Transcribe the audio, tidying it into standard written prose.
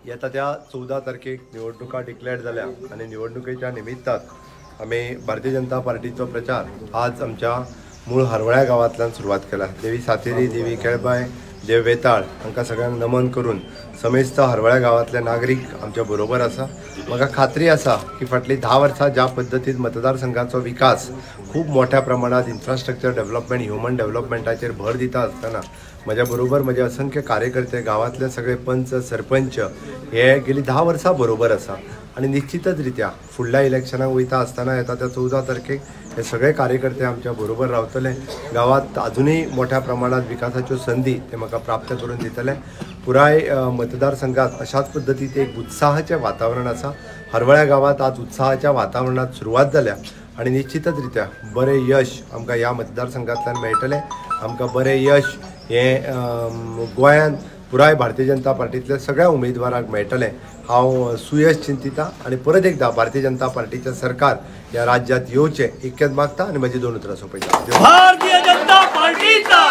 येता त्या 14 तारखेक निवडणुका डिक्लेअर जाल्या आनी निवडणुकेच्या निमित्तान आमी भारतीय जनता पार्टीचो प्रचार आज आमच्या मूळ हरवळ्या गांवांतल्यान सुरवात केला. देवी सातेरी, देवी केळबाय, देव वेताळ हांकां सगळ्यांक नमन करून समेस्त हरवळ्या गांवांतले नागरीक आमच्या बरोबर आसा. म्हाका खात्री आसा की फाटलीं 10 वर्सां ज्या पद्दतीन मतदारसंघाचो विकास खूब मोठ्या प्रमाणात इन्फ्रास्ट्रक्चर डेव्हलपमेंट, ह्युमन डेव्हलपमेंटाचेर भर दिता आसतना म्हज्या बरोबर म्हजे असंख्य कार्यकर्ते, गांवांतले सगळे पंच, सरपंच हे गेली 10 वर्सां बरोबर आसा आनी निश्चितच रित्या फुडल्या इलेक्शनाक वयता आसतना येता त्या 14 तारखेक हे सगळे कार्यकर्ते आमच्या बरोबर रावतले. गांवांत अजुनूय मोठ्या प्रमाणात विकासाच्यो संदी ते म्हाका प्राप्त करून दितले. पुराय मतदारसंघात अशाच पद्दतीत एक उत्साहाचें वातावरण आसा. हरवळ्या गांवांत आज उत्साहाच्या वातावरणात सुरवात जाल्या आनी निश्चितच रित्या बरें यश आमकां ह्या मतदारसंघांतल्यान मेळटलें. आमकां बरें यश हें गोंयांत पुराय भारतीय जनता पार्टीतल्या सगळ्या उमेदवारांक मेळटलें. हांव सुयश चिंतिता आनी परत एकदा भारतीय जनता पार्टीचें सरकार ह्या राज्यांत येवचें इतकेंच मागता आनी म्हजी 2 उतरां सोंपयता. भारतीय जनता पार्टीचा.